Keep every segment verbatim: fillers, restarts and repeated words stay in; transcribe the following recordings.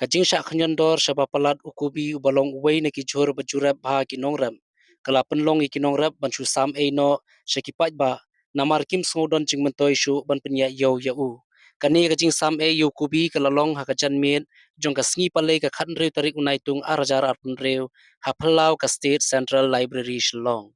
Ka jingshah khynñiot dor shaba palat u kubi uba long uwei na ki jhur ba ju rep bha ki nongrep, ka la pynlong ïa ki nongrep ban shu sam ei noh sha ki paidbah, namar kim sngewdon jingmyntoi shuh ban pynïaid ïew ïa u. Kane ka jingsam ei ïa u kubi ka la long ha ka janmiet jong ka sngi Palei ka khathynriew tarik u Naitung ar hajar arphew hynriew ha phyllaw ka State Central Library Shillong.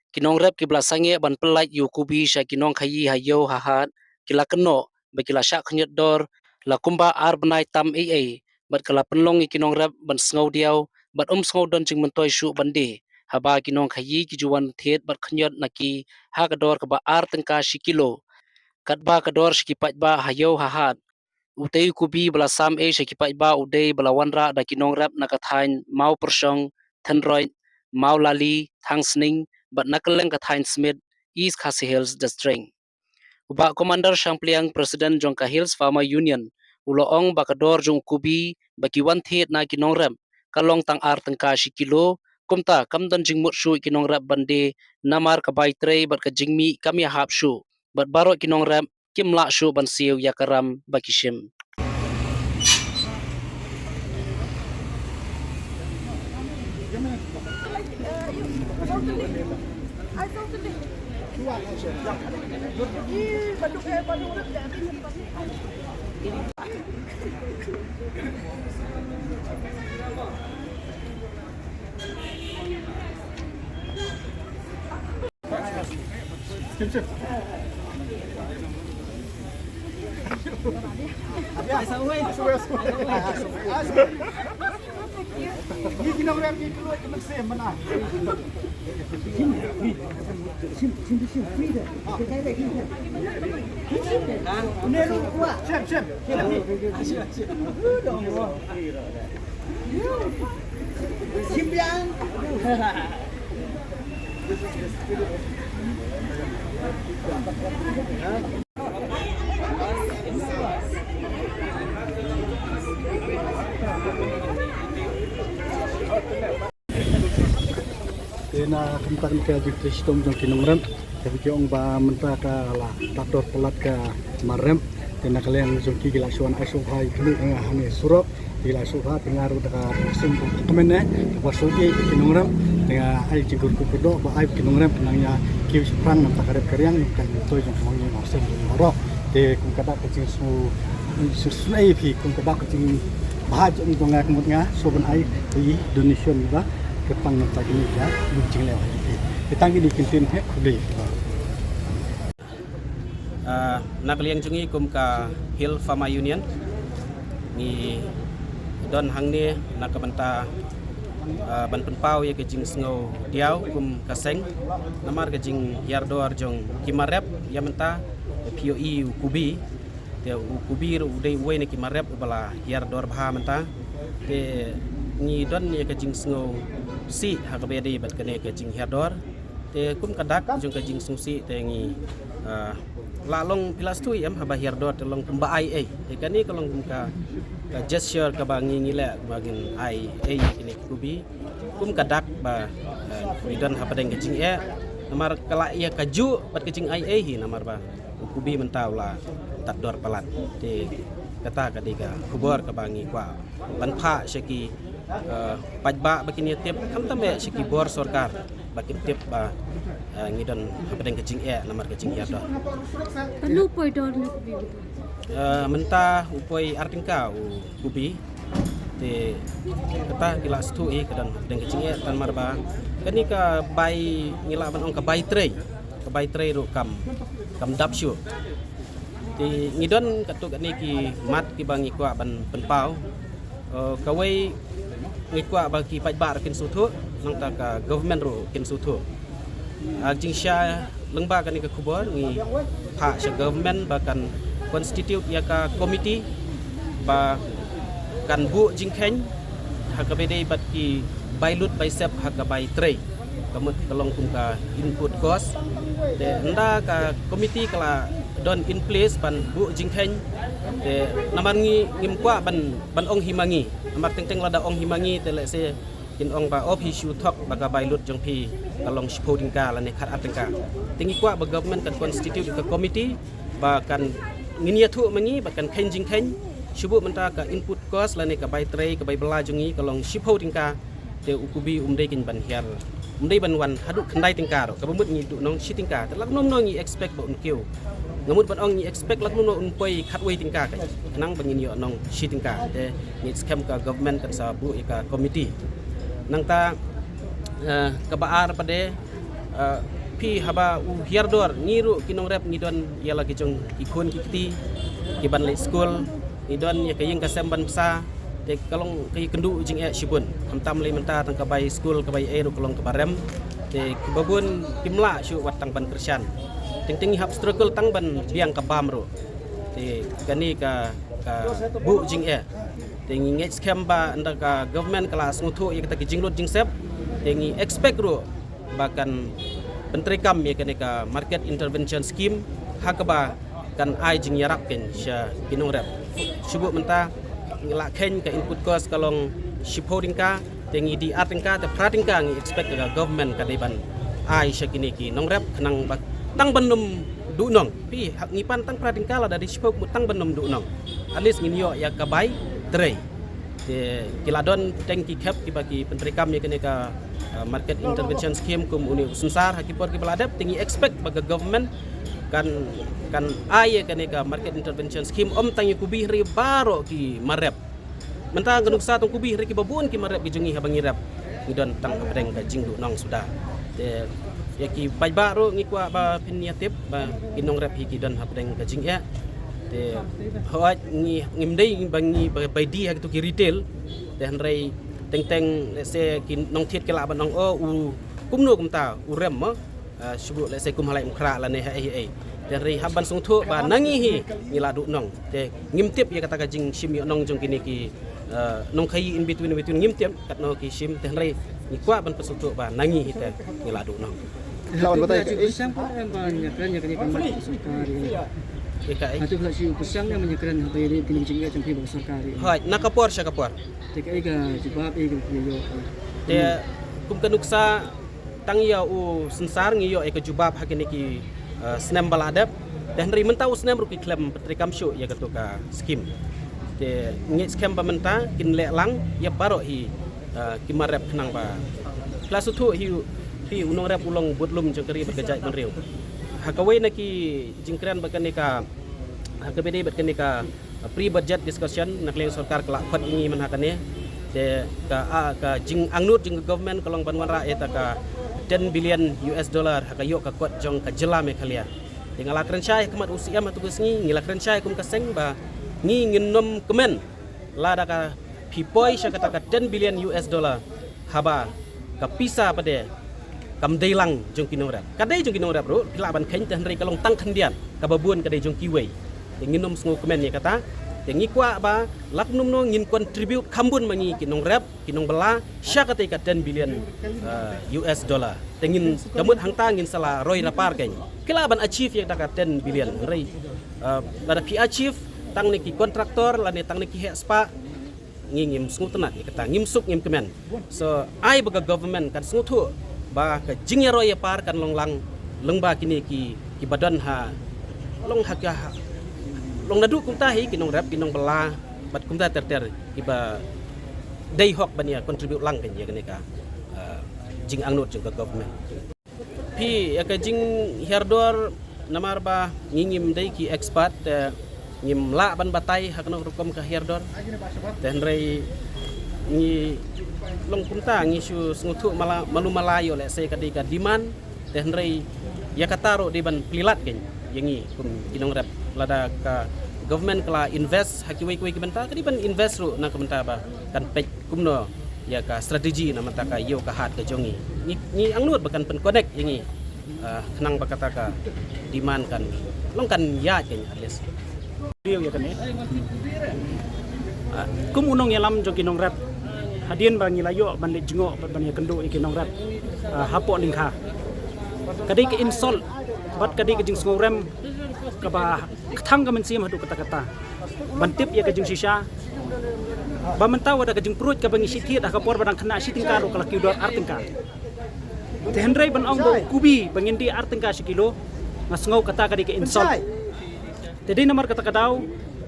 Ki nongrep kiba la sangeh ban pyllait ïa u kubi sha ki nongkhaïi ha ïew ha hat ki la kynnoh ba ki la shah khynñiot dor la kumba ar bnai tam ei ei, bad ka la pynlong ïa ki nongrep ban sngew diaw bad ym sngewdon jingmyntoi shuh ban die, haba ki nongkhaïi ki ju wan thied bad khynñiot na ki ha ka dor kaba ar tyngka shi kilo, katba ka dor sha ki paidbah ha ïew ha hat. Utei u kubi ba la sam ei sha ki paidbah u dei ba la wanrah da ki nongrep na ka thaiñ Mawpyrshong, Thynroit, Mawlali, Thangsning bad na kylleng ka thaiñ Smit, East Khasi Hills District. U Bah Commander Shangpliang, President jong ka Hills Farmer Union, u la ong ba ka dor jong u kubi ba ki wan thied na ki nongrep ka long tang ar tyngka shi kilo, kumta kam don jingmut shuh ïa ki nongrep ban die namar ka bai trei bad ka jingmih kam ïahap shuh, bad baroh ki nongrep kim lah shuh ban siew ïa ka ram ba ki shim. Te na ka bynta kane ka jingtrei shitom jong ki nongrep, te ki ong ba mynta ka la tad dor palat ka mar rep. Te na ka liang jong ki, ki la shu wan ai sngewbha ïa ki, eh, ha ne surok, te ki la sngewbha, te nga ruh da ka sum ka kmen ne, te ba shu ïa ki nongrep, te nga ai jingkyrkhu kyrdoh ba ai ki nongrep nang ïa kiew shaphrang na ka rep ka riang, ka jingtrei jong ka nongrep baroh. Te kum ka dak ka jingsngew, sngewsynei ïa phi, kum ka dak ka jingbha jong nga, kum nga shu ban ai ïa donation ba kyrpang na ka kine ka jingleh ïa phi. Te tang kine ki ktien, khublei. Ah, na ka liang jong ngi kum ka Hill Farmer Union, ngi don hangne na ka bynta, ah, ban pynpaw ïa ka jingsngew diaw kum ka seng namar ka jinghiar dor jong ki mar rep ïa mynta, phi ïohi u kubi. Te u kubi ruh u dei uwei na ki mar rep uba la hiar dor bha mynta. Te ngi don ïa ka jingsngewsih ha kaba ïadei bad kane ka jinghiar dor. Te kum ka dak jong ka jingsngewsih te ngi, ah, la long, phi la sngewthuh em, haba hiar dor te long kumba ai ei. Te kane ka long kum ka, ka gesture kaba ngi, ngi leh ba ngin ai ei ïa kine ki kubi. Kum ka dak ba, eh, ngi don hapdeng ka jingeh. Namar ka la ïa kajuh bad ka jingai ei hi, namar ba u kubi mynta u la tad dor palat. Te kata ka dei ka khubor kaba ngi kwah ban phah sha ki, eh, paidbah ba kin ïa tip, khamtam eh sha ki bor sorkar ba kin tip ba, eh, ngi don hapdeng ka jingeh namar ka jinghiar dor. Katno poi dor u kubi mynta? Eh, mynta u poi ar tyngka u kubi. Te kata ki la sngewthuh hi, ka don hapdeng ka jingeh, tang namar ba kane ka bai, ngi lah ban ong ka bai trei, ka bai trei ruh kam, kam dap shuh. Te ngi don katto katne ki mat kiba ngi kwah ban pynpaw. Eh, kawei ngi kwah ba ki paidbah ruh kin sngewthuh, nangta ka government ruh kin sngewthuh. Ah, jingshai lyngba kane ka khubor ngi phah sha government ba kan constitute ïa ka committee ba kan buh jingkheiñ ha kaba ïadei bad ki bai lut bai sep ha ka bai trei. Ka mut ka long kum ka input cost. Te ynda ka committee ka la don in place ban buh jingkheiñ, te namar ngi ngim kwah ban, ban ong hi ma ngi. Namar teng teng lada ong hi ma ngi te lehse kin ong ba, oh, phi shu thok ba ka bai lut jong phi ka long shiphew tyngka lane khat ar tyngka. Te ngi kwah ba government kan constitute ka committee ba kan, ngin ïathuh ma ngi ba kan kheiñ jingkheiñ, Shuh mynta ka input cost lane ka bai trei, ka bai bylla jong ngi ka long shiphew tyngka. Te u kubi um dei kein ban hiar, um dei ban wan haduh khyndai tyngka ruh. Kaba mut ngi duhnong shi tyngka. Te lak num nong ngi expect ba un kiew. Nga mut ban ong ngi expect lak num nong un poi khatwei tyngka kein. Khnang ba ngin ïoh nong shi tyngka. Te ngi skhem ka government kan sa buh ïa ka committee. Nangta, eh, kaba ar pat de, eh, phi haba u hiar dor, ngi ruh ki nongrep ngi don ïa la ki jong ki khun ki kti, ki ban leit skul, ngi don ïa ka ïing ka sem ban bsa, te ka long ka ïakynduh jingeh shibun. Khamtam lei mynta tang ka bai skul, ka bai ei ruh ka long kaba rem. Te kiba bun kim lah shuh wat tang ban kyrshan. Teng teng ngi hap struggle tang ban biang ka bam ruh. Te kane ka, ka buh jingeh. Te ngi ngeit skhem ba ynda ka government ka la sngewthuh ïa kata ki jinglut jingsep. Te ngi expect ruh ba kan pyntreikam ïa kane ka market intervention scheme ha kaba kan ai jingïarap kein sha ki nongrep. Shuh mynta ngi la kheiñ ka input cost ka long shiphew tyngka, te ngi die ar tyngka, te phra tyngka ngi expect ka government ka dei ban ai sha kine ki nongrep khnang ba tang ban ym duhnong. Phi hap ngi pan tang phra tyngka lada dei shiphew mut tang ban ym duhnong. At least ngin ïoh ïa ka bai trei. Te ki la don teng ki khep kiba ki pyntreikam ïa kane ka, uh, market intervention scheme kum une u synsar ha ki por kiba la dep, te ngi expect ba ka government kan, kan ai ïa kane ka market intervention scheme ym tang ïa kubi hynrei baroh ki marep. Mynta ka nuksa tang kubi hynrei kiba bun ki marep ki jong ngi haba ngi rep ngi don tang hapdeng ka jingduhnong suda. Te ïa ki paidbah ruh ngi kwah ba phin ïa tip ba ki nongrep hi ki don hapdeng ka jingeh. Te hooid ngi, ngim dei ba ngi ba, ba die ha kitu ki retail. Te hynrei teng teng, let's say, ki nongthied ki lah ban ong, oh, u kumno kumta u rem mo. Ah, shuh, let's say, kum ha Laitumkhrah lane ha ei ei. Te hynrei hap ban sngewthuh ba na ngi hi ngi la duhnong. Te ngim tip ïa kata ka jingshim ïoh nong jong kine ki, ah, nongkhaïi in between, between ngim tip katno ki shim. Te hynrei ngi kwah ban pynsngewthuh ba na ngi hi te ngi la duhnong. Lawan batai. Ju pyrshang pat em ban ïakren ïa kane ka mat ka sorkar ïa. Ïa kaei? Hato phi la ju pyrshang em ban ïakren haba ïadei bad kine ki jingeh jong phi bad ka sorkar ïa? Hooid, na ka por sha ka por. Te kaei ka jubab, ei ka ïoh? Te kum ka nuksa tang ïa u synsar ngi ïoh ïa ka jubab ha kine ki, eh, snem ba la dep. Te hynrei mynta u snem ruh ki khlem pyntreikam shuh ïa kato ka skim. Te ngeit skhem ba mynta kin leh lang ïa baroh hi, eh, ki marep khnang ba. Phi la sngewthuh hi u, hi u nongrep u long budlum jong ka ri bad ka jaitbynriew. Ha kawei na ki jingkren bad kane ka, ha kaba ïadei bad kane ka pre-budget discussion na ka liang sorkar ka la khot ïa ngi mynta ha kane. Te ka, ah, ka jingangnud jong ka government ka long ban wanrah ïa kata ka ten billion U S dollar ha ka ïoh ka kot jong ka jylla Meghalaya. Te nga la kren shai ha khmat u C M ha tu ka sngi, ngi la kren shai kum ka seng ba ngi ngin nym kmen lada ka phi poi sha kata ka ten billion U S dollar haba ka pisa pat de kam dei lang jong ki nongrep. Ka dei jong ki nongrep ruh phi lah ban kheiñ, te hynrei ka long tang khyndiat, kaba bun ka dei jong kiwei. Te ngin nym sngewkmen ïa kata. Te ngi kwah ba lak num nong ngin contribute kham bun ma ngi ki nongrep, ki nongbylla sha kata ka ten billion, eh, U S dollar. Te ngin, ka mut hangta ngin sa la roi rapar keiñ. Ki lah ban achieve ïa kata ka ten billion. Hynrei, eh, lada phi achieve tang ne ki contractor lane tang ne ki heh spah, ngi ngim sngewtynnat ïa kata, ngim suk ngim kmen. So ai ba ka government kan sngewthuh ba ka jingïaroi ïapar kan long lang lyngba kine ki, kiba don ha, long ha ka, long naduh kumta hi ki nongrep, ki nongbylla bad kumta ter ter kiba dei hok ban ïa contribute lang keiñ ïa kane ka, eh, jingangnud jong ka government. Phi, ïa ka jinghiar dor, namar ba ngi ngim dei ki expert, te ngim lah ban batai ha kano rukom ka hiar dor. Te hynrei ngi long kumta, ngi shu sngewthuh mala, malu mala ïoh, let's say, ka dei ka demand. Te hynrei ïa kata ruh dei ban plie lad keiñ ïa ngi kum ki nongrep. Lada ka government ka la invest ha kiwei kiwei ki bynta, ka dei ban invest ruh na ka bynta ba kan peit kumno ïa ka strategy na ka bynta ka ïew ka hat ka jong ngi. Ngi, ngi angnud ba kan pyn connect ïa ngi, ah, khnang ba kata ka demand kan long kan ïaid keiñ at least. Ïa kane, ah, kum u nongïalam jong ki nongrep, hadien ba ngi la ïoh ban leit jngoh bad ban ïakynduh ïa ki nongrep, ah, hapoh Nongkha, ka dei ka insult bad ka dei ka jingsngewrem kaba kthang ka mynsiem haduh katta katta. Ban tip ïa ka jingshisha ba mynta wat da ka jingpruid kaba ngi shit thied ha ka por ba dang khynnah shi tyngka ruh ka la kiew dor ar tyngka. Te hynrei ban ong ba u kubi ba ngin die ar tyngka shi kilo, nga sngew kata ka dei ka insult. Te dei namar kata ka daw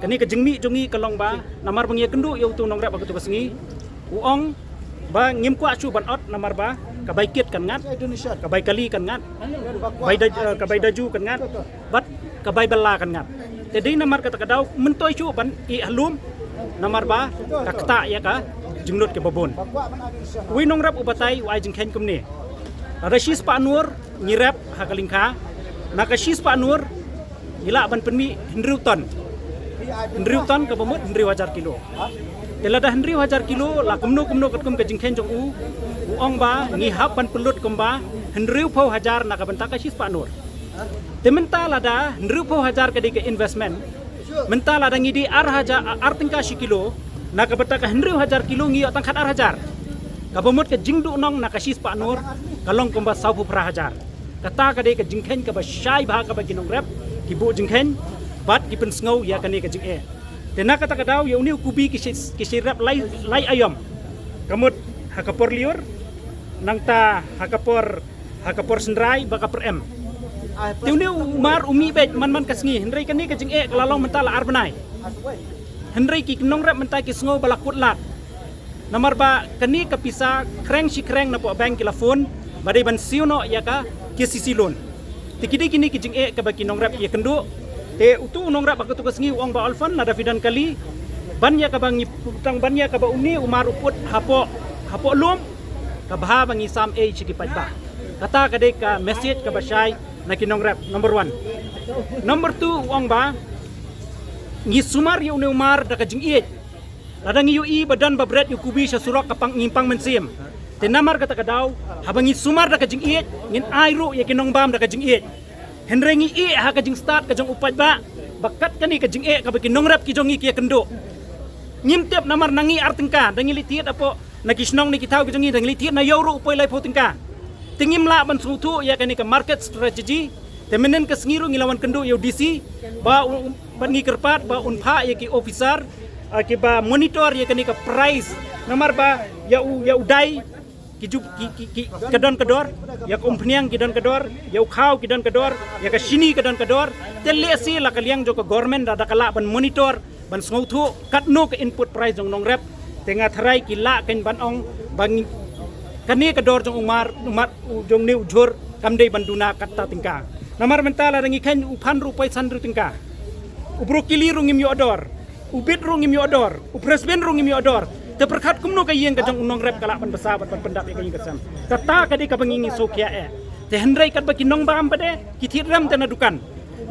Kane ka jingmih jong ngi ka long ba namar ba ngi ïakynduh ïa utu u nongrep ha katu ka sngi, u ong ba ngim kwah shuh ban ot namar ba ka bai kit kan ngat, ka bai kali kan ngat, bai da, eh, ka bai daju kan ngat, bad ka bai bylla kan ngat. Te dei namar kata ka daw myntoi shuh ban ïeh halum namar ba ka ktah ïa ka jinglut kiba bun. Uwei u nongrep u batai u ai jingkheiñ kumne. Lada shispah nur ngi rep ha ka lyngkha, na ka shispah nur ngi lah ban pynmih hynriew ton. Hynriew ton kaba mut hynriew hajar kilo. Te lada hynriew hajar kilo, la kumno kumno katkum ka jingkheiñ jong u, u ong ba ngi hap ban pynlut kumba hynriewphew hajar na ka bynta ka shispah nur. Te mynta lada hynriewphew hajar ka dei ka investment, mynta lada ngi die ar hajar, ar tyngka shi kilo, na ka bynta ka hynriew hajar kilo ngi ïoh tang khatar hajar. Kaba mut ka jingduhnong na ka shispah nur ka long kumba sawphew phra hajar. Kata ka dei ka jingkheiñ kaba shai bha kaba ki nongrep ki buh jingkheiñ bad ki pynsngew ïa kane ka jingeh. Te na kata ka daw ïa une u kubi ki shi, ki shi rep lai, lai aïom. Ka mut ha ka por lyiur, nangta ha ka por, ha ka por synrai bad ka por em. Te une u mar u mih beit man man ka sngi, hynrei kane ka jingeh ka la long mynta la ar bnai. Hynrei ki nongrep mynta ki sngew ba la kut lad. Namar ba kane ka pisa khreng shi khreng na poh bank ki la phone ba dei ban siew noh ïa ka KCC loan. Te ki dei kine ki jingeh kaba ki nongrep ki ïakynduh. Te utu u nongrep ha katu ka sngi u ong ba, Olfon, lada phi don kali, ban ïa kaba ngi put, tang ban ïa kaba une u mar u put hapoh, hapoh lum, ka bha ba ngi sam ei sha ki paidbah. Kata ka dei ka message kaba shai na ki nongrep, number one. Number two u ong ba ngi sumar ïa une u mar da ka jingïeit. Lada ngi ïohi ba don ba bret ïa u kubi sha surok ka pang, ngim pang mynsiem. Te namar kata ka daw, haba ngi sumar da ka jingïeit, ngin ai ruh ïa ki nongbam da ka jingïeit. Hynrei ngi ïeh ha ka jingstad ka jong u paidbah ba kat kane ka jingeh kaba ki nongrep ki jong ngi ki ïakynduh. Ngim tip namar na ngi ar tyngka, da ngi leit thied hapoh na ki shnong ne ki thaw ki jong ngi, da ngi leit thied na ïew ruh u poi laiphew tyngka. Te ngim lah ban sngewthuh ïa kane ka market strategy. Te mynnin ka sngi ruh ngi la wan kynduh ïa u DC ba u, u, bad ngi kyrpad ba un phah ïa ki officer, ah, kiba monitor ïa kane ka price. Namar ba ïa u, ïa u dai ki ju, ki, ki, ki, ka don ka dor, ïa ka umphniang ki don ka dor, ïa u khaw ki don ka dor, ïa ka shini ka don ka dor. Te lehse la ka liang jong ka government da, da ka lah ban monitor ban sngewthuh katno ka input price jong u nongrep. Te nga tharai ki lah kein ban ong ba ngi, kane ka dor jong u mar, u mar, u jong une u jhur kam dei ban duna katto tyngka. Namar mynta lada ngi kheiñ u phan ruh u poi san hynriew tyngka. U brokoli ruh ngim ïoh dor. U bit ruh ngim ïoh dor. U french bean ruh ngim ïoh dor. Te pyrkhat kumno ka ïing ka jong u nongrep ka lah ban bsa bad ban pyndap ïa ka ïing ka sem. Kata ka dei kaba ngi, ngi sngewkhia eh. Te hynrei katba ki nongbam pat de ki thied rem te na dukan.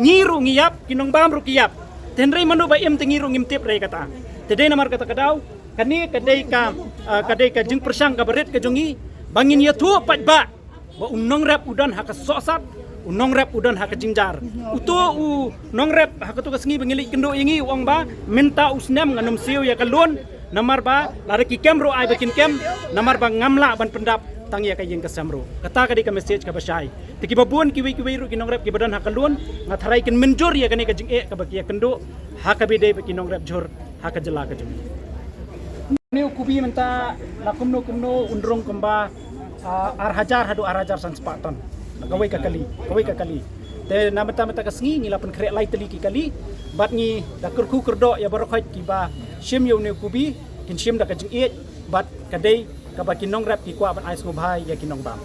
Ngi ruh ngi ïap, ki nongbam ruh ki ïap. Te hynrei mano ba im te ngi ruh ngim tip re kata. Te dei namar kata ka daw, kane ka dei ka, ah, ka dei ka jingpyrshang kaba rit ka jong ngi ba ngin ïathuh paidbah ba u nongrep u don ha ka sohsat, u nongrep u don ha ka jingjar. Uto u nongrep ha kato ka sngi ba ngi leit kynduh ïa ngi u ong ba mynta u snem ngan ym siew ïa ka loan, namar ba lada ki kem ruh ai ba kin kem, namar ba ngam lah ban pyndap tang ïa ka ïing ka sem ruh. Kata ka dei ka message kaba shai. Te kiba bun kiwei kiwei ruh ki nongrep kiba don ha ka loan, nga tharai kin mynjur ïa kane ka jingeh kaba ki ïakynduh ha kaba ïadei bad ki nongrep jhur ha ka jylla ka jong ngi. Une u kubi mynta la kumno kumno un rung kumba, ah, ar hajar haduh ar hajar san spah ton. Kawei ka kali, kawei ka kali. Te na mynta mynta ka sngi ngi la pynkhreh lai tylli ki kali bad ngi da kyrkhu kyrdoh ïa baroh khoit kiba shim ïa une u kubi, kin shim da ka jingïeit bad ka dei kaba ki nongrep ki kwah ban ai sngewbha ïa ki nongbam.